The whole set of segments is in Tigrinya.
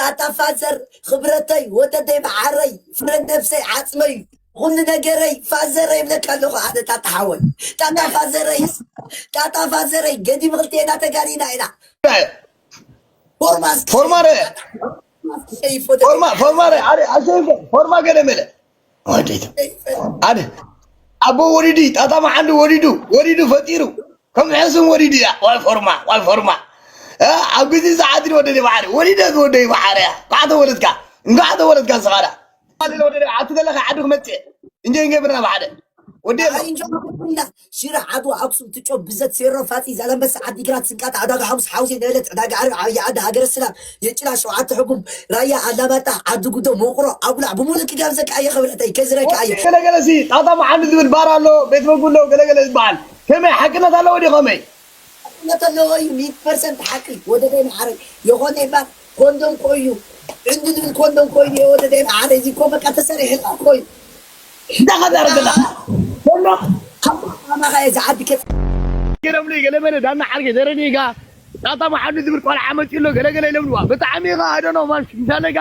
ጣጣ ፋዘር ክብረተይ ወደደይ መዓረይ ፍረ ነብሰይ ዓፅመይ ኩሉ ነገረይ ፋዘረይ ይብለካ ኣለኹ ኣነ ጣጣ ሓወይ። ጣጣ ፋዘረይ ጣጣ ፋዘረይ ገዲም ክልቴና ተጋዲና ኢና። ፎርማስ ፎርማረ ፎርማ ፎርማረ ኣረ ኣሸይፈ ፎርማ ገለ መለ ወደይቱ ኣደ ኣቦ ወሊዱ ጣጣ መዓንዱ ወሊዱ ወሊዱ ፈጢሩ ከም ሕሱም ወሊዱ እያ ዋይ ፎርማ ዋይ ፎርማ እ፣ ኣብ ግዜ ሰዓት ወደ ባዕሪ ወሊደ ወደ ባዕሪ እያ ኳዕተ ወለድካ እንኳዕ ተወለድካ ስኻዳ ወደ ኣቲ ዘለካ ዓዱ ክመፅእ እንጀ እንገብርና ባዕደ ወደ ሽረ ዓድዋ ኣክሱም ትጮ ብዘት ሴሮ ፋፂ ዛላንበሳ ዓዲግራት ስንቃት ዕዳጋ ሓሙስ ሓውዜ ነለት ዕዳጋ ዓርብ ዓብይ ዓዲ ሃገረ ሰላም የጭላ ሸውዓተ ሕጉም ራያ ኣላማጣ ዓዲ ጉዶ ሞቅሮ ኣጉላዕ ብሙሉእ ክጋብዘካ እየ ክብረተይ ከዝረካ እየ ገለገለ ሲ ጣጣ መዓንዱ ዝብል ባር ኣሎ ቤት መግቢ ኣሎ ገለገለ ዝበሃል ከመይ ሓቅነት ኣለዎ ድዩ ከመይ ሓቅነት ኣለዎ እዩ ሚእቲ ፐርሰንት ሓቂ ወደደይ መዓረይ የኾነ ይባል ኮንዶም ኮይኑ ዕንዱ ዝብል ኮንዶም ኮይኑ የወደደይ መዓረይ እዚ እኮ በቃ ተሰሪሕልካ እኮ እዩ እንታይ ከዛረብ ዘለካ ኮንዶም ኣማኻ እየ ዝዓዲ ከ ገለምሉ ገለመለ ዳና ዓርጌ ዘረኒጋ ጣጣ መሓዱ ዝብል ቆልዓ መፂ ኣሎ ገለገለ ኢለምልዋ ብጣዕሚ ኢኻ ኣደኖ ማን ሽምሻለጋ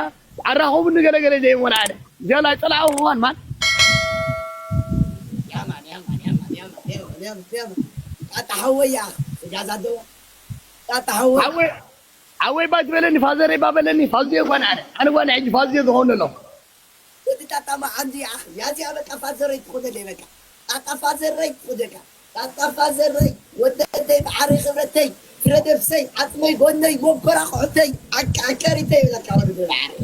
ኣራኸቡኒ ገለገለ ዘይም ወላ ኣነ ገላ ፀላኦ እዋን ማን ጣጣ ሓወይ ያ ስጋዛ ደዋ ጣጣ ሓወይ ሓወይ ሓወይ ባ ዝበለኒ ፋዘረይ ባ በለኒ ፋዝዮ ጓን ኣነ ኣነ ጓን ሕጂ ፋዝዮ ዝኾኑ ኣለኹ ወዲ ጣጣ መዓንዱ ይኣኽ ያዚኣ በቃ ፋዘረይ ትኾነለይ በቃ ጣጣ ፋዘረይ ትኾነካ ጣጣ ፋዘረይ ወደደይ መዓረይ ክብረተይ ፍረደብሰይ ዓፅመይ ጎነይ መንኮራኹዕተይ ዓቃሪተይ ይብለካ ወዲ መዓረይ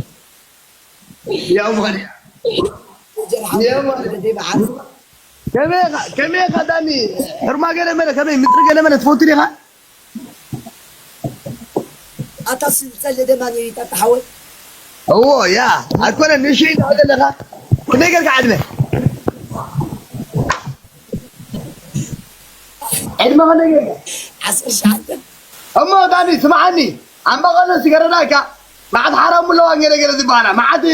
ያው ማርያ ጀርሓ ያው ማርያ ወደደይ መዓረይ ከመይ ኢኻ ከመይ ኢኻ ዳኒ ሕርማ ገለ መለ ከመይ ምጥሪ ገለ መለ ትፈቱ ዲኻ ኣታ ስልጠለ ደማን እዩ ይጠጣ ሓወይ እዎ ያ ኣይኮነ ንእሽተይ ኢኻ ዘለኻ ክንደይ ጌርካ ዕድመ ዕድመ ክንደይ ጌርካ ዓሰርተ ሸዓተ እሞ ዳኒ ስምዓኒ ኣብ መቐለ ሲገረዳ ኢካ መዓት ሓራሙ ኣለዋ ገለ ገለ ዝበሃላ መዓት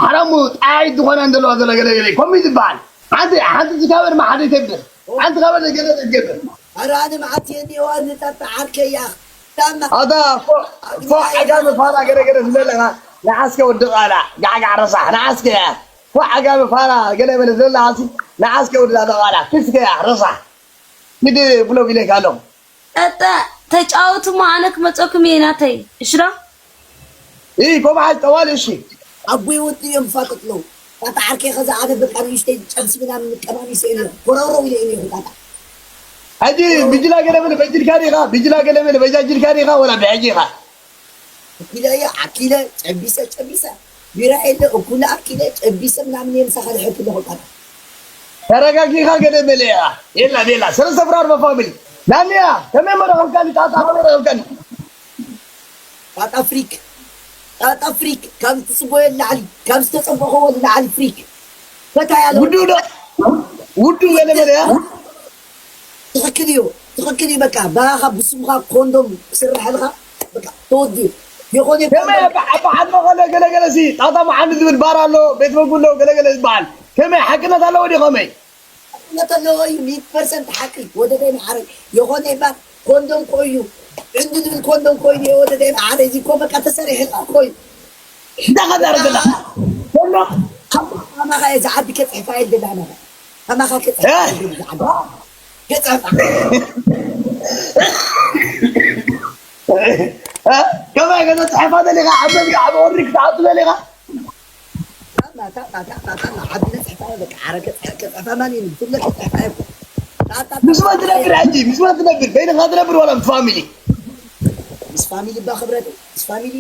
ሓራሙ ጣያይት ዝኾና እንደለዋ ዘለ ገለ ገለ ከምኡ እዩ ዝበሃል ሓንቲ ሓንቲ ዝካበድ መሓደ ይገብር ሓንቲ ካበድ ገለ ትገብር ኣረ ኣነ መዓት የኒዋ ንጠጣ ዓርከይ እያ ታማ ኣታ ፎ ዓጋመ ፋራ ገለ ገለ ዝብለለኻ ንዓስከ ወዲ ቃላ ጋዕጋዕ ረሳሕ ንዓስከ እያ ፎ ዓጋመ ፋራ ገለ በለ ዝብለለኻ ንዓስከ ወዲ ቃላ ክስከ እያ ረሳሕ ግዲ ብሎግ ኢለካ ኣለኹ ጠጠ ተጫወቱ እሞ ኣነ ክመፀኩም እየ ናተይ እሽዶ ይህ ኮምሓዝ ጠዋል እሺ ኣቦይ ወዲ እዮም ፋጥጥ ነው ጣጣ ዓርከይ ከዛ ኣነ በቃ ንእሽተይ ጨብሲ ምናምን ቀማሚሰ ኢለ ኮረውረው ኢለ ኢለ ጣጣ ሕጂ ብጅላ ገለ ብል በጅልካ ዲኻ ብጅላ ገለ ብል በጃጅልካ ዲኻ ወላ ብሕጂ ኢኻ ኣኪለ እየ ኣኪለ ጨቢሰ ጨቢሰ ቢራ የለ እኩለ ኣኪለ ጨቢሰ ምናምን እየ ምሳኻ ዝሕት ኣለኹ ጣጣ ተረጋጊኻ ገለ በል ኢኻ የላ ቤላ ሰለስተ ፍራር መፋሚሊ ናንያ ከመይ መረኸብካኒ ጣጣ መረኸብካኒ ጣጣ ፍሪክ ጣጣ ፍሪክ ካብ ዝተፅበዮ ንላዕሊ ካብ ዝተፀበኽዎ ንላዕሊ ፍሪክ ፈታ ያለ ውዱ ዶ ውዱ ገለ በል ኢኻ ትኽክል እዩ ትኽክል እዩ በቃ ባኻ ብስምኻ ኮንዶም ክስርሐልካ በቃ ተወዲኡ የኾነ ከመይ ኣብ ዓዲ መቐለ ገለገለ ሲ ጣጣ መሓንዲ ዝብል ባር ኣሎ ቤት መግቢ ኣሎ ገለገለ ዝበሃል ከመይ ሓቅነት ኣለዎ ድዩ ከመይ እውነት ኣለዎ እዩ ሚእቲ ፐርሰንት ሓቂ ወደደይ መዓረይ የኾነ ይባል ኮንዶም ኮይኑ ዕንዱ ዝብል ኮንዶም ኮይኑ የወደደይ መዓረይ እዚ እኮ በቃ ተሰሪሕልካ እኮ እዩ እንታይ ከዛረብ ዘለካ ኮንዶም ከማኻ እየ ዝዓዲ ከፅሕፋ እየ ደላ ኣማኻ ከማኻ ከፅሕፋ እየ ደላ ዝዓዲ ከፅሕፋ ከማይ ገዛ ፅሕፋ ደሊኻ ኣብ መዝጋ ኣብ ወሪ ክትኣቱ ደሊኻ ታታ ታታ ታታ ዓዲ ነፅሕፋ እየ በቃ ዓረ ከፅሕፋ ከፅሕፋ ማን እዩ ዝብለ ከፅሕፋ እየ ምስማ ትነብር ሕጂ ምስማ ትነብር በይንኻ ትነብር ዋላ ምስ ፋሚሊ ምስ ፋሚሊ እባ ክብረት ምስ ፋሚሊ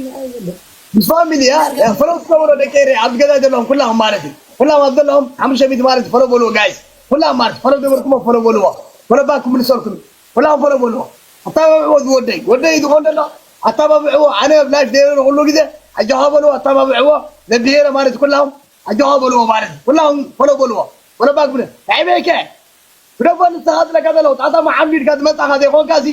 ምስ ፋሚሊ ያ ፈለው ትገብሮ ደቂ ኤረ ኣብዚ ገዛ ዘለኹም ኩላኹም ማለት እዩ ኩላም ኣብ ዘለኹም ሓሙሽተ ሚእቲ ማለት ፈለው በልዎ ጋይስ ኩላም ማለት ፈለው ገበርኩሞ ፈለው በልዎ ፈለባ ክምልሰልኩም ኩላም ፈለው በልዎ ኣተባብዕዎ ዝወደይ ወደይ ዝኾን ዘሎ ኣተባብዕዎ ኣነ ኣብ ላይፍ ደይረ ኩሉ ግዜ ኣጆኻ በልዎ ኣተባብዕዎ ዘብሄረ ማለት ኩላም ኣጆኻ በልዎ ማለት ኩላም ፈለው በልዎ ፈለባ ክምለ ናይ ቤከ ብደቦ ንስኻ ዝለካ ዘለዉ ጣጣ መሓምድ ኢልካ ዝመጻኻ ዘይኮንካ ሲ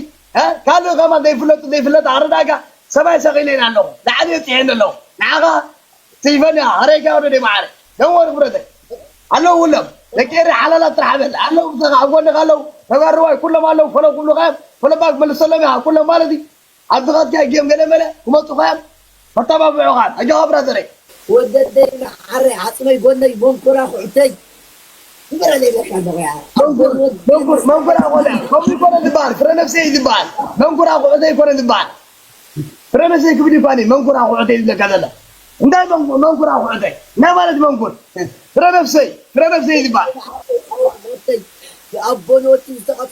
ካልእ ከማን ዘይፍለጡ ዘይፍለጥ ኣረዳእካ ሰማይ ሰቒለ ኢና ኣለኹ ንዓዲ የፅሐኒ ኣለኹ ንዓኻ ስይፈኒ ሃረይካ ወደ ደይ መዓረ ደንወር ክብረተይ ኣለዉ ውሎም ደቂ ኤረ ሓላላት ጥራሕ በል ኣለዉ ብሰኻ ኣብ ጎንኻ ኣለዉ ተጋርዋይ ኩሎም ኣለዉ ፈሎ ክብሉኻ እዮም ፈለባ ክመልሰሎም ኢኻ ኩሎም ማለት እዩ ኣብዚ ኸትካ ጌም ገለ መለ ክመፁኻ እዮም መተባብዑኻ። ኣጆኻ ብራዘረይ። ወደደይ መዓረይ ዓፅመይ ጎነይ መንኮራ ኩዕተይ ግበረለይ በቃ ኣለኹ ያ መንኩር መንኩር መንኩር ኣቆልያ ከምኡ ይኮነ ዝበሃል ፍረ ነፍሰይ ዝበሃል መንኩር ኣቁዕተይ ይኮነ ዝበሃል ፍረ ነፍሰይ ክብል ይኳኒ መንኩር ኣቁዕተይ ዝብለካ ዘሎ እንታይ መንኩር ኣቁዕተይ እንታይ ማለት መንኩር ፍረ ነፍሰይ ፍረ ነፍሰይ ዝበሃል ኣቦን ወዲ ዝተቐፀ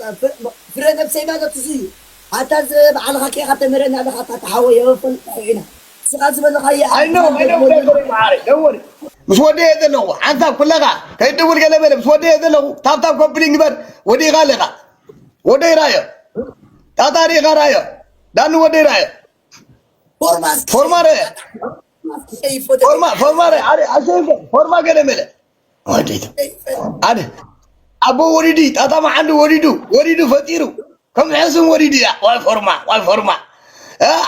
ፍረ ነብሰይ ማለት እዚ እዩ። ኣታ እዚ ባዕልኻ ኬኻ ተምህረና ኣለኻ ኣታ ተሓወ የበፈል ኢና ንስኻ ዝበለኻዮ I know I know ብራዘር መዓረይ don't worry ምስ ወደየ ዘለኹ ሓንሳብ ኩለኻ ከይትደውል ገለ በለ ምስ ወደየ ዘለኹ ታብታብ ኮፕሊንግ ግበር ወዲእኻ ኣለኻ ወደይ ራዮ ጣጣ ሪእኻ ራዮ ዳኒ ወደይ ራዮ ፎርማስ ፎርማ ረ ፎርማ ፎርማ ረ ኣረ ኣሸንፈ ፎርማ ገለ መለ ወዲቱ ኣደ ኣቦ ወሪዱ ጣጣ መዓንዱ ወሪዱ ወሪዱ ፈጢሩ ከም ሕሱም ወሪዱ እያ ዋይ ፎርማ ዋይ ፎርማ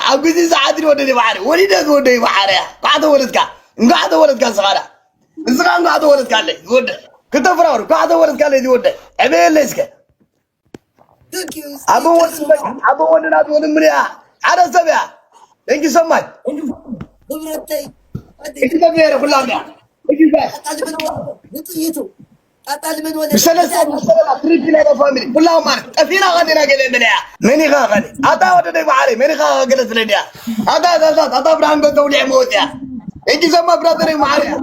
ኣብ ግዜ ሰዓት ወደ ባዕሪ ወሪደ ዝወደ ይባዓር እያ ኳዕ ተወለድካ እንኳዕ ተወለድካ ስኻዳ ንስኻ እንኳዕ ተወለድካ ኣለይ ዝወደ ክተፍራሩ ኳዕ ተወለድካ ኣለይ ዝወደ ዕበየለይ እስከ ኣቦ ወድን ኣቦ ወድን ኣቦ ወድን ምን እያ ሓደ ሰብ እያ Thank you so much ክብረተይ እቲ ተብሄረ ኩላም እያ ንጥይቱ ጣጣ ልመን ወለ ብሰለስተ ብሰለላ ትሪፕል ያለ ፋሚሊ ኩላም ማለት ጠፊና ኸዲና ገለ የምለ እያ መኒኻ ኸዲ ኣታ ወደ ደይ ባዓለይ መኒኻ ገለ ስለዲያ ኣታ ዛዛት ኣታ ብርሃን ገተውሊዕ መወፅያ Thank you so much ብራዘር ማዓር እያ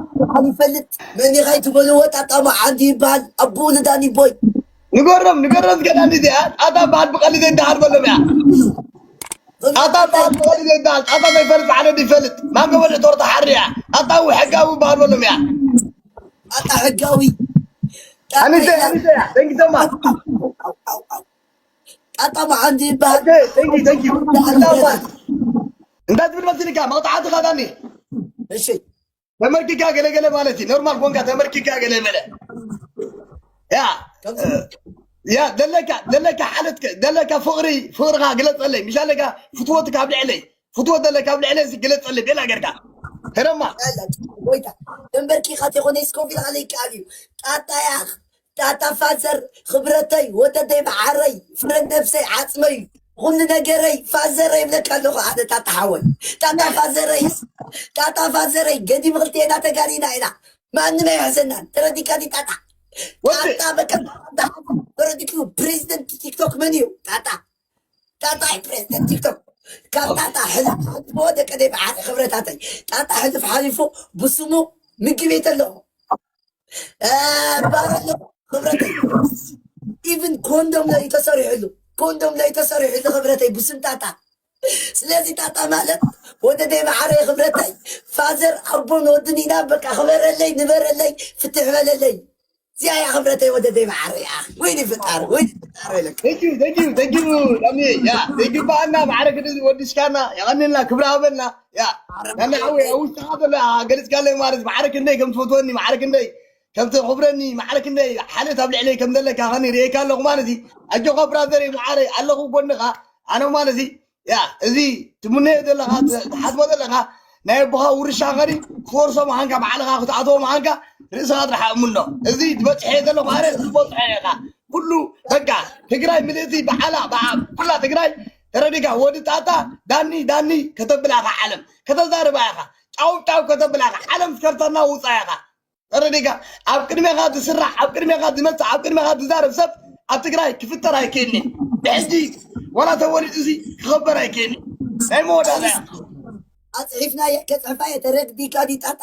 ይፈልጥ መኒኻ ይትበልዎ ጣጣ መዓንዲ ይበሃል ኣቦኡ ንዳኒ ቦይ ንገሮም ንገሮም ዝገዳኒ እዚኣ ኣታ በዓል ብቐሊ ዘይበሃል በሎም እያ ኣታ በዓል ብቐሊ ዘይበሃል ኣታ ዘይፈልጥ ሓደ ይፈልጥ ማን ገበደ ቶርታ ሓርያ ኣታ ሕጋዊ በሃል በሎም እያ ኣታ ሕጋዊ ኣኒተ ኣኒተ እያ thank you so much ጣጣ መዓንዲ ይበሃል okay thank you thank you እንዳባት እንታይ ትብል መሲልካ መቕጣዕቲ ካዳኒ እሺ ተመርኪካ ገለገለ ማለት እዩ ኖርማል ኮንካ ተመርኪካ ገለ በለ ያ ያ ዘለካ ዘለካ ሓለት ዘለካ ፍቕሪ ፍቕርኻ ግለፀለይ ምሽ ኣለካ ፍትወት ካብ ልዕለይ ፍትወት ዘለካ ካብ ልዕለይ ግለፀለይ ቤላ ጌርካ ከረማ ጎይታ ተንበርኪኻ ተኾነ ስኮቪል ኣለይ ቃል እዩ ጣጣ ያኽ ጣጣ ፋዘር ክብረተይ ወደደይ መዓረይ ፍረ ነብሰይ ዓፅመይ ኩሉ ነገረይ ፋዘረይ ይብለካ ኣለኹ ኣነ ጣጣ ሓወይ ጣጣ ፋዘረይ ጣጣ ፋዘረይ ገዲም ክልቴና ተጋዲና ኢና ማንም ኣይሕዘናን ተረዲካ ዲ ጣጣ ጣጣ በቃ ተረዲክዩ ፕሬዚደንት ቲክቶክ መን እዩ ጣጣ ጣጣ እዩ ፕሬዚደንት ቲክቶክ ካብ ጣጣ ሕልፍ ሓሊፎ ደቀ ደይ መዓረ ክብረታተይ ጣጣ ሕልፍ ሓሊፎ ብስሙ ምግብ የተ ኣለኹ ባረሎ ክብረተይ ኢቭን ኮንዶም ለይ ተሰሪሕሉ ኮንዶም ለይ ተሰሪሕሉ ክብረተይ ብስም ጣጣ ስለዚ ጣጣ ማለት ወደ ደይ መዓረ ክብረተይ ፋዘር ኣቦን ወድን ኢና በቃ ክበረለይ ንበረለይ ፍትሕ በለለይ እዚኣ እያ ክብረተይ ወደ ደይ መዓረ እያ ወይ ንፍጣር ወይ ንፍጣር ኢለካ Thank you, thank you, thank you, ዳኒ። ያ ዘይግባኣና ማዕረ ክዲ ወድስካና የቐንልና ክብሪ ሃበና። ያ ዳኒ ሓወይ ኣብ ውሽጥኻ ዘሎ ገሊፅካለይ ማለት ማዕረ ክንደይ ከም ትፈትወኒ ማዕረ ክንደይ ከም ተኽብረኒ ማዕረ ክንደይ ሓልዮት ኣብ ልዕለይ ከም ዘለካ ከኒ ርእየካ ኣለኹ ማለት እዩ። ኣጆኻ ብራዘር ማዕረ ኣለኹ ጎንኻ ኣነ ማለት እዩ። ያ እዚ ትምነዮ ዘለኻ ትሓስቦ ዘለኻ ናይ ኣቦኻ ውርሻ ኸዲ ክትወርሶ ምዃንካ ባዕልኻ ክትኣትዎ ምዃንካ ርእስኻ ጥራሕ እምኖ። እዚ ዝበፅሐ ዘለኹ ኣነ ዝበፅሐ ኢኻ ኩሉ በቃ ትግራይ ምልእቲ በዓላ በዓ ኩላ ትግራይ ተረዲካ ወዲ ጣጣ ዳኒ ዳኒ ከተብላ ኢኻ ዓለም ከተዛርባ ኢኻ ጫው ጫው ከተብላ ኢኻ ዓለም ዝከርተና ውፃ ኢኻ ተረዲካ ኣብ ቅድሜኻ ዝስራሕ ኣብ ቅድሜኻ ዝመፅእ ኣብ ቅድሜኻ ዝዛረብ ሰብ ኣብ ትግራይ ክፍጠር ኣይክእልን ብሕጂ ዋላ ተወሊዱ እዚ ክኸበር ኣይክእልን ናይ መወዳእታ ኢኻ ኣፅሒፍናዮ ከፅሕፋዮ ተረዲካ ዲጣጣ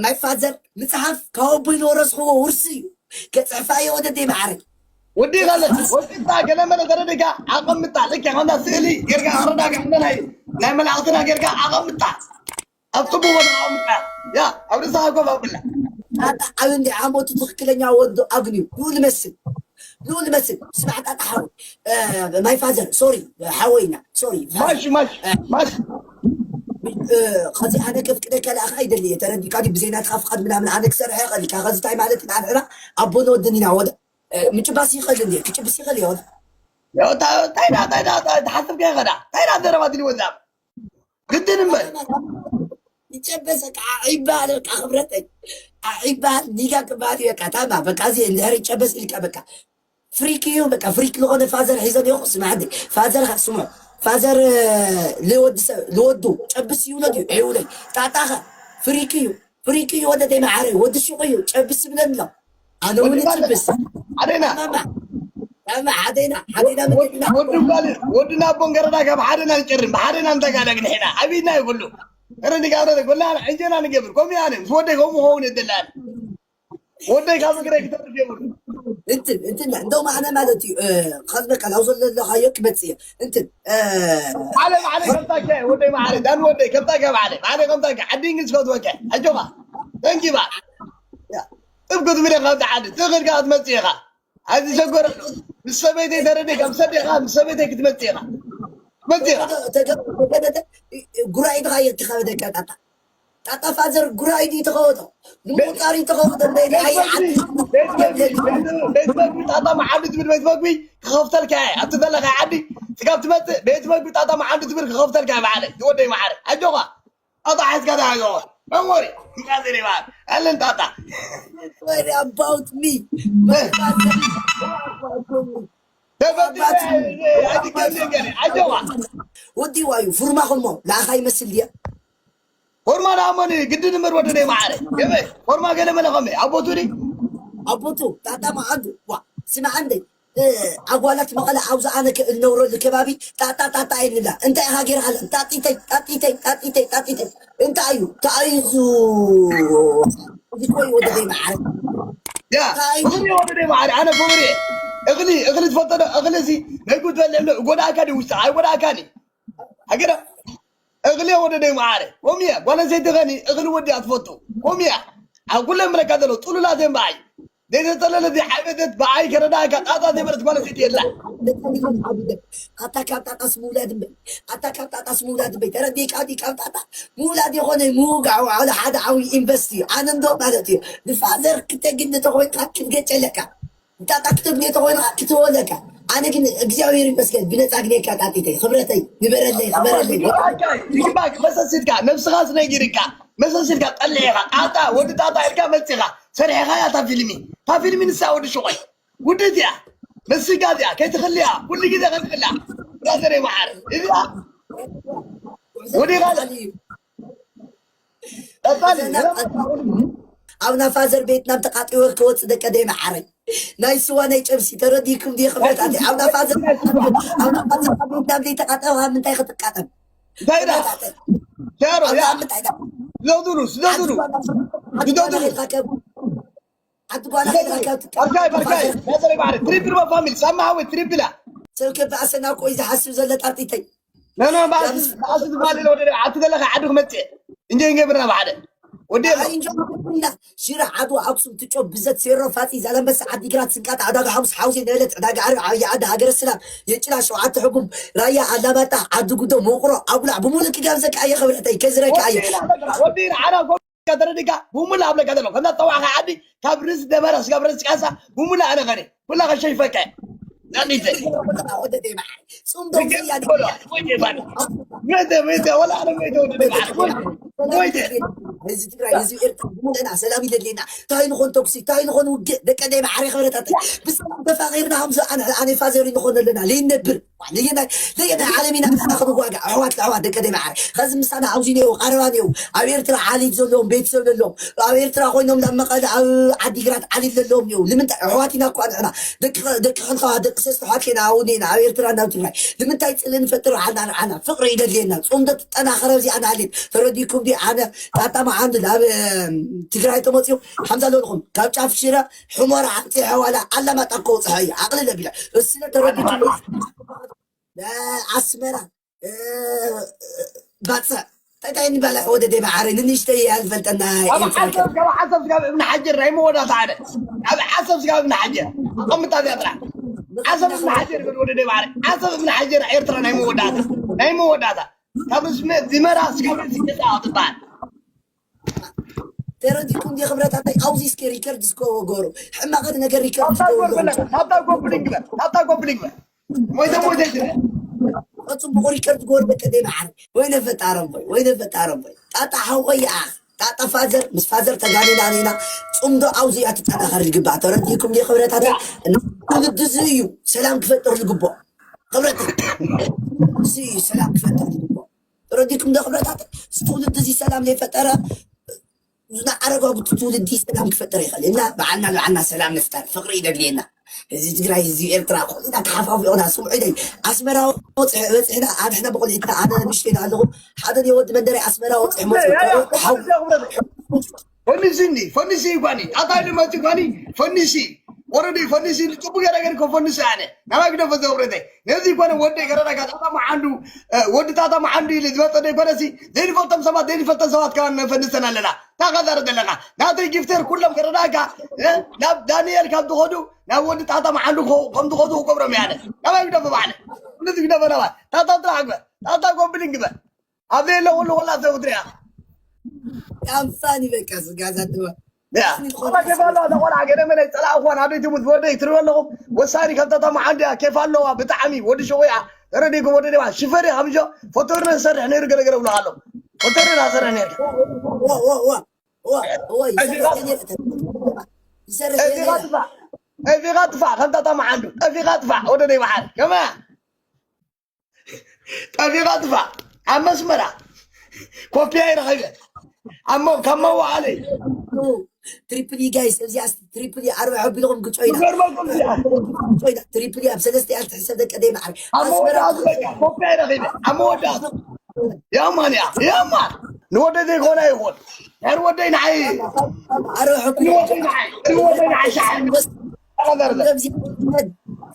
ማይ ፋዘር ምፅሓፍ ካብ ኣቦይ ዝወረስክዎ ውርሲ እዩ ከፅሕፋዮ ወደደይ ማዕረ ወዲ ካለ ወዲታ ገለመለ ተረዲካ ኣቐምጣ ልክ ከምዛ ስእሊ ጌርካ ኣረዳጋ ናይ ናይ መላእክትና ጌርካ ኣቐምጣ ኣብ ጥቡ ወደ ኣቐምጣ ያ ኣብ ርእስኻ ኮፍ ኣብላ ጣጣ ዓብንዲ ዓመቱ ትኽክለኛ ወዱ ኣግንዩ ልኡል መስል ልኡል መስል ስማዕ ጣጣ ሓወይ ማይ ፋዘር ሶሪ ሓወይና ሶሪ ማሽ ማሽ ማሽ ከዚ ኣነ ከፍቅደካ ለኣኻ ኣይደሊ እየ ተረዲካ ድዩ ብዘይ ናትኻ ፍቓድ ምናምን ኣነ ክሰርሐ ይኽእል ካብ ከዚ እንታይ ማለት እዩ ንዓድሕና ኣቦን ወድን ኢና ወደ ምጭባስ ይኽእል እንዲ ክጭብስ ይኽእል እዩ እንታይ ዳ እንታይ ዳ እንታይ ዳ እንታይ ዳ ሓስብካ ይኸዳ እንታይ ዳ ዘረባ ድልዎ ዛ ግድን እምበር ይጨበሰ ከዓ ይበሃል በቃ ክብረተይ ይበሃል ኒጋ ክበሃል እዩ በቃ ታማ በቃ እዚ እንድሕር ይጨበስ ኢልካ በቃ ፍሪክ እዩ በቃ ፍሪክ ዝኾነ ፋዘር ሒዘ ዲኹ ስማዕ ፋዘር ስሙ ፋዘር ልወዲ ሰብ ልወዱ ጨብስ ይውለድ እዩ። ይውለድ ጣጣኸ ፍሪክ እዩ። ፍሪክ እዩ ወደ ደይ መዓረ ወዲ ሹቕ እዩ። ጨብስ ይብለኒ ኣሎ። ኣነ እውን ጭብስ ሓደና ማማ ማማ ሓደና ሓደና መገድና ወዲ ጓል ወድና ኣቦን ገረዳ ካብ ሓደና ንጭርም ብሓደና እንተጋዳ ግንሕና ኣቢድና ይብሉ ረዲ ጋብረ ጎላ ዕንጀና ንገብር ከምኡ ኣነ ምስ ወደይ ከምኡ ክኸውን የደላል ወደይ ካብ እግረይ ክተርፍ የብሉ እንትን እንትን እንደውም ኣነ ማለት እዩ ከዝበቃ ላው ዘለለኻዮ ክመጽእ እየ እንትን ባዕለ ባዕለ ከምታከ ወደይ ማዕረ ዳን ወደይ ከምታከ ባዕለ ባዕለ ከምታከ ዓዲ እንግሊዝ ከትወከ ኣጆኻ ተንኪባ እብ ክትብል ኢኻ ብቲ ዓዲ ትኽእል ከዓ ትመፅእ ኢኻ ኣይትሸገረሉ ምስ ሰበይተይ ተረዲእካ ምስ ሰዲኻ ምስ ሰበይተይ ክትመፅእ ኢኻ ክትመፅእ ኢኻ ጉራይ ድኻ የትኻ በደካ ጣጣ ጣጣ ፋዘር ጉራይ ድዩ ተኸወጦ ንምቁፃር እዩ ተኸወጦ ቤት መግቢ ጣጣ መዓዲ ትብል ቤት መግቢ ክኸፍተልካ እየ ኣብቲ ዘለካ ዓዲ ስጋብ ትመፅእ ቤት መግቢ ጣጣ መዓዲ ትብል ክኸፍተልካ እየ ባዕለይ ዝወደይ ማዓረ ኣጆኻ ጣጣ ሓዝካ ተሓዞ መንጎሪ እንቃዜር ይበሃል ኣለን ጣጣ Worry about me. ተፈጢረ ኣይትከብደ ገለ ኣጆኻ ወዲ ዋዩ ፉርማ ከሞ ለኣኻ ይመስል ድያ ፎርማ ንኣሞኒ ግድን እምበር ወደደይ ማዓረ ገበ ፎርማ ገለ መለ ከመይ ኣቦቱ ዲ ኣቦቱ ጣጣ መዓንዱ ዋ ስምዓ እንደ ኣጓላት መቐለ ኣብዚ ኣነ እነውረሉ ከባቢ ጣጣ ጣጣ የንላ እንታይ ኢኻ ጌርካ ጣጢተይ ጣጢተይ ጣጢተይ ጣጢተይ እንታይ እዩ ተኣይዙ እዚ ኮይ ወደደይ መዓረ ያ እኽሊ ወደደይ መዓረ ኣነ ክብሪ እኽሊ እኽሊ ትፈልጦ ዶ እኽሊ እዚ ነጉ ትበልዕ እምበር ጎዳእካ ድዩ ውስጥ ኣይጎዳእካን እዩ ሃገረ እኽሊ ወደደይ መዓረ ኮም እያ ጓል ኣንስተይቲ ኸኒ እኽሊ ወዲኣ ትፈቱ ኮም እያ ኣብ ኩለን ምረካ ዘሎ ጥሉላት እየን በዓይ ዘይተጠለለት ዘይዓበደት በዓይ ከረዳእካ ጣጣ ዘይበለት ጓል ኣንስተይቲ የላ ኣታ ካብ ጣጣስ ምውላድ እምበይ ኣታ ካብ ጣጣስ ምውላድ እምበይ ተረዲእካ ዲ ካብ ጣጣ ምውላድ የኾነ ምውጋዕ ዋዕላ ሓደ ዓብዪ ኢንቨስት እዩ ኣነ እንዶ ማለት እዩ ንፋዘር ክተግኒ ተኾይንካ ክትገጨለካ ጣጣ ክተግኒ ተኾይንካ ክትወለካ ኣነ ግን እግዚኣብሔር ይመስገን ብነፃ ግኔካ ጣጢተይ ክብረተይ ንበረለይ ክበረለይ ይግባክ መሰስልካ ነብስኻ ስነጊርካ መሰስልካ ጠልዒኻ ጣጣ ወዲ ጣጣ ኢልካ መፂኻ ሰሪሕኻ እያ እታ ፊልሚ እታ ፊልሚ ንሳ ወዲ ሽቆይ ውድት እያ መስጋ እዚኣ ከይትኽልያ ኩሉ ግዜ ከይትኽልያ ብራዘር ይመዓር እዚኣ ወዲኻ ቀጣሊ ኣብ ናፋዘር ቤት ናብ ተቃጢወ ክወፅ ደቀ ደይ መዓረይ ናይ ስዋ ናይ ጨብሲ ተረዲኩም ዲ ክብረታት ኣብ ናፋዘር ኣብ ናፋዘር ቤት ናብ ዘይተቃጠወ ካብ ምንታይ ክትቃጠም እንታይ ዳ ዳሮ ያ ስደዱሉ ስደዱሉ ስደዱሉ ዓዲ ጓና ከይድካ ትሪፕል ፋሚሊ ሳማ ሃወይ ትሪፕላ ሰብ ከበኣሰና እኮ እዩ ዝሓስብ ዘሎ ጣርጢተይ ነኖ ባእሲ ባእሲ ዝበሃል ወደ ዓቲ ዘለካ ዓዲ ክመፅእ እንጀ ይገብርና ብሓደ ወዲ ሽረ ዓድዋ ኣክሱም ትጮ ብዘት ሴሮ ፋፂ ዛላንበሳ ዓዲግራት ስንቃት ዕዳጋ ሓሙስ ሓውዜ ነበለት ዕዳጋ ዓርቢ ዓብዪ ዓዲ ሃገረ ሰላም የጭላ ሸውዓተ ሕጉም ራያ ኣላማጣ ዓዲ ጉዶ ሞቅሮ ኣጉላዕ ብሙሉ ክጋብዘካ እየ ክብረተይ ከዝረካ እየ ወዲና ዓና ተረዲካ ብሙሉ ኣብለካ ዘሎ ከምዛ ፀዋዕካ ዓዲ ካብ ርስ ደመራ ስጋብ ርስ ቃሳ ብሙሉ ኣነ ከነ ኩላ ከሸይፈካ ናኒተ ወደደይ መዓይ ፅምዶ ህዝቢ ትግራይ ህዝቢ ኤርትራ ብሙሉና ሰላም ይደልየና እንታይ ንኾን ተኩሲ እንታይ ንኾን ውግእ ደቀ ደይ መዓረ ክብረታት ብሰላም ተፋቂርና ከምዚ ኣነ ፋዘሪ ንኾን ኣለና ለይነብር ለየናይ ለየናይ ዓለም ኢና ንስና ክንዋጋእ ኣሕዋት ኣሕዋት ደቀ ደይ መዓረ ከዚ ምሳና ኣብዚ ነው ቀረባ ነው ኣብ ኤርትራ ዓሊት ዘለዎም ቤተሰብ ዘለዎም ኣብ ኤርትራ ኮይኖም ናብ መቐለ ኣብ ዓዲግራት ዓሊት ዘለዎም ነው ንምንታይ ኣሕዋት ኢና እኳ ንሕና ደቂ ደቂ ከንካ ደቂ ሰስተ ኣሕዋት ከይና ኣውኔና ኣብ ኤርትራ ናብ ትግራይ ንምንታይ ፅልኢ ንፈጥር ዓና ንዓና ፍቅሪ ይደልየና ፅምዶ ትጠናኸረ እዚኣ ንሃሌት ተረዲኩም ዲ ኣነ ጣጣ መዓንድ ናብ ትግራይ ተመፅኡ ሓምዛ ለልኹም ካብ ጫፍ ሽረ ሕሞራ ዓፂ ሓዋላ ኣላማጣ ከውፅሐ እዩ ዓቕሊ ለቢላ እስለ ተረዲኩም ኣስመራ ባፅዕ እንታይ ንባላዕ ወደ ደይ መዓረ ንንሽተይ ኣልፈልጠና ኣብ ዓሰብ ካብ ዓሰብ ስጋብ እብኒ ሓጀር ናይ መወዳእታ ኣነ ኣብ ዓሰብ ስጋብ እብኒ ሓጀር ኣቐምጣ እዚኣ ጥራሕ ዓሰብ እብኒ ሓጀር ይበል ወደ ደይ መዓረ ዓሰብ እብኒ ሓጀር ኤርትራ ናይ መወዳእታ ናይ መወዳእታ ካብ ርስመ ዚመራ ስጋብ ርእሲ ገዛ ትበሃል ተረዲኩም ዲ ክብረታተይ ኣብዚ እስኪ ሪከርድ እስከ ወገሩ ሕማቐት ነገር ሪከርድ ናብታ ጎብሊን ግበር ናብታ ጎብሊን ግበር ሞይተ ሞይተ ይትረ ጽቡቕ ሪከርድ ጎር በቀ ደይ መዓር ወይነ ፈጣረም ወይ ወይነ ፈጣረም ወይ ጣጣ ሓወይ ይኣ ጣጣ ፋዘር ምስ ፋዘር ተጋኒና ኔና ጽምዶ ኣብዚ እያ ትጠናኸር ዝግባእ ተረዲኩም ዲ ክብረታተይ ትውልዲ እዚ እዩ ሰላም ክፈጥር ዝግባእ ክብረት እዚ ሰላም ክፈጥር ኣለዎ። ረዲኩም ዶ ክብረታት? እዚ ትውልዲ እዚ ሰላም ዘይፈጠረ፣ ዝናዓረገ ትውልዲ ሰላም ክፈጥር ይኽእል እና በዓልና ንበዓልና ሰላም ንፍጠር፣ ፍቕሪ ይደድልየና። እዚ ትግራይ፣ እዚ ኤርትራ፣ ኩልና ተሓፋፊቕና፣ ስምዑ ኢለይ። ኣስመራ ወፅሕ-፣ በፂሕና፣ ኣነ ሕና ብቆልዒትና፣ ኣነ ንእሽተይ ኣለኹ፣ ሓደ ናይ ወዲ መንደረይ ኣስመራ ወፅሕ መፅኡ፣ ሓው-፣ ፈንሲ እንዲ ፈንሲ ይኳኒ ኣታይ ልመት ይኳኒ ፈንሲ ወረዲ ፈንሲ ጽቡቅ ገረገር እኮ ፈንሲ ኣነ ናባይ ግደፎ ዘውረደ ነዚ ይኮነ ወደ ገረዳ ጋጣታ መዓንዱ ወዲ ታታ መዓንዱ ኢሉ ዝመጸ ዶ ይኮነሲ ዘይንፈልጦም ሰባት ዘይንፈልጦም ሰባት ከማን ነፈንሰን ኣለና ታኸዛር ዘለካ ናተይ ጊፍተር ኩሎም ገረዳካ ናብ ዳንኤል ካብ ዝኸዱ ናብ ወዲ ታታ መዓንዱ ከም ዝኸዱ ክገብሮም ያለ ናባይ ግደፎ ባዕለ ነዚ ግደፎ ናባይ ታታ ጥራሕ ግበር ታታ ጎብልን ግበር ኣብዚ የለ ኩሉ ኩላ ሰብ ክትሪኣ ያንፋን ይበቃ ስጋዛ ድማ ያ ኣባ ኬፍ ኣለዋ ተቆልዓ ገለ መለ ፀላእ እኳን ኣደይ ትሙት ወደይ ትሪኦ ኣለኹም ወሳኒ ከምታ ታማ ዓንዲያ ኬፍ ኣለዋ ብጣዕሚ ወዲ ሸወያ ተረዲኩም ወደ ደማ ሽፈሪ ከምጆ ፎቶርነ ዝሰርሕ ነይሩ ገለገለ ብሎ ኣሎ ፎቶርነ ዝሰርሕ ነይሩ ጠፊኻ ጥፋእ ከምታ ታማ ዓንዱ ጠፊኻ ጥፋእ ወደ ደይ በሓር ከማ ጠፊኻ ጥፋእ ኣብ መስመራ ኮፒያ ይረኸበ ኣሞ ካብ መዋዓለይ ትሪፕል ኢ ጋይስ እዚኣ ትሪፕል ኢ ኣርባዕ ኣቢልኩም ግጮ ኢና ገርመኩም እዚኣ ግጮ ኢና ትሪፕል ኢ ኣብ ሰለስተ እያ ትሕሰብ ደቀ ደይ ማዕረ ኣብ መወዳእቱ በቃ ኮፒያ ይረኸበ ኣብ መወዳእቱ ያማን እያ ያማን ንወደ ዘይኮነ ይኹን ናይ ወደይ ንዓይ ኣርባዕ ኣቢል ንወደይ ንዓይ ንወደይ ንዓይ ሻሕ ተቐደርለ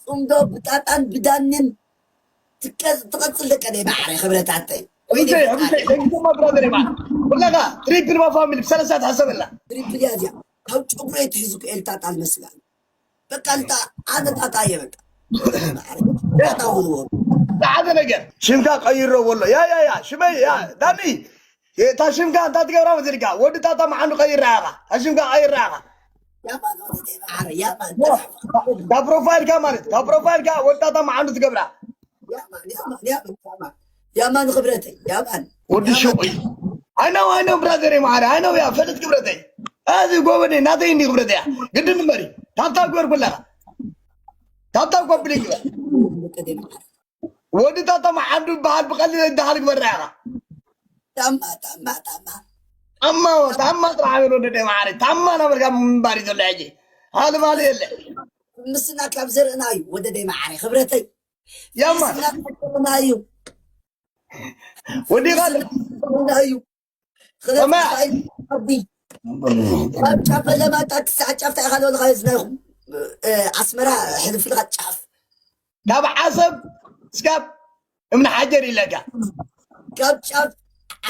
ጽምዶ ብጣጣን ብዳንን ትቀጽ- ትቐጽል ደቀ ደይ ማዕረ ክብረታተይ ወይ ሕምሰይ ሕምሰይ ደንግማ ብራዘር ይባል ብለኻ ትሪፕል ማ ፋሚሊ ብሰለስተ ትሕሰበላ ትሪፕል እያ እዚኣ ካብ ጨጉረይ ትሕዙ ክኤልታ ጣል መስላ በቃ ልታ ኣነ ጣጣ እየ በቃ ጣጣ ውልዎ ሓደ ነገር ሽምካ ቀይሮ ወሎ ያ ያ ያ ሽመይ ያ ዳኒ እታ ሽምካ እንታ ትገብራ መሲልካ ወዲ ታታ መዓንዱ ቀይራ ኢኻ እታ ሽምካ ቀይራ ኢኻ ያማን ወደቴ ማዕረ ያማን ካብ ፕሮፋይልካ ማለት ካብ ፕሮፋይልካ ወዲ ታታ መዓንዱ ትገብራ ያማን ንኽብረተይ ያማን ወዲ ሸቆይ ኣይነው ኣይነው ብራዘር ማዕረ ኣይነው ያ ፈለጥ ክብረተይ እዚ ጎበኔ ናተይ እንዲ ክብረተያ ግድን እምበሪ ታብታብ ግበር ኩላኻ ታብታብ ኮፕሊት ግበር ወዲ ታታ መዓንዱ በሃል ብቐሊል ይደሃል ግበራ ኢኻ ታማ ታማ ታማ ታማ ታማ ጥራሕ በል ወዲ ደይ ማዕረ ታማ ናበልካ ምንባር እዩ ዘሎ ሕጂ ሃልባል የለ ምስና ካብ ዘርእና እዩ ወደ ደይ ማዕረ ክብረተይ ያማ ምስና ካብ ዘርእና እዩ ወዲኻ ምስና ካብ ዘርእና እዩ ከማ ክለብ ዓዲ ካብ ጫፍ ለማጣ ክሳዕ ጫፍ ታይካ ለልካ ዝናይኹም ኣስመራ ሕልፍልካ ጫፍ ካብ ዓሰብ እስካብ እምኒ ሓጀር ኢለካ ካብ ጫፍ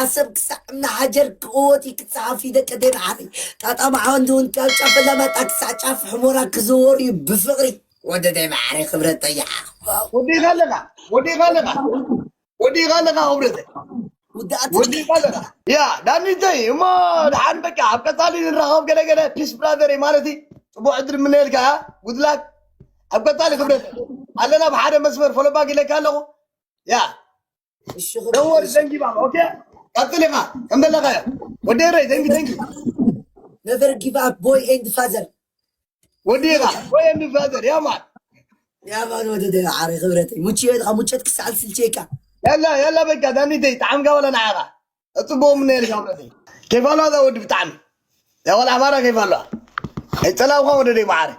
ዓሰብ ክሳዕ እምኒ ሓጀር ክእወት ክፀሓፍ ደቀ ደይ መዓረይ ጣጣ መዓወንዲ እውን ካብ ጫፍ ለማጣ ክሳዕ ጫፍ ሕሞራ ክዝወር እዩ ብፍቅሪ ወደ ደይ መዓረይ ክብረት ጠይሓ ወዲኻ ኣለኻ ወዲኻ ኣለኻ ወዲኻ ኣለኻ ክብረተ ውዳእቲ ወዲኻ ኣለኻ ያ ዳኒተይ እሞ ድሓን በቃ ኣብ ቀፃሊ ንራኸብ ገለገለ ፒስ ብራዘር ማለት እዩ ፅቡቅ ዕድል ምነየልካ ጉድላክ ኣብ ቀፃሊ ክብረተ ኣለና ብሓደ መስመር ፈለባክ ኢለካ ኣለኹ ያ እሺ ደወር ዘንጊባ ኦኬ ቀፅል ኢኻ ከም ዘለኻዮ ወደረይ ዘንጊ ዘንጊ never give up boy and father ወዲኻ ወይ እንፋዘር ያማን ያማን ወደ ደይ መዓረይ ክብረተይ ሙችዮ ኢልካ ሙቸት ክሳዕ ዝስልቸካ ያላ ያላ በቃ ዳኒተይ ጣዕምካ ወላ ንዓኻ እፅቡቅ ምነየልካ ክብረተይ ኬፍ ኣለዋ እዛ ወዲ ብጣዕሚ እዛ ቆልዓ ማራ ኬፍ ኣለዋ ኣይፀላውካ ወደ ደይ መዓረ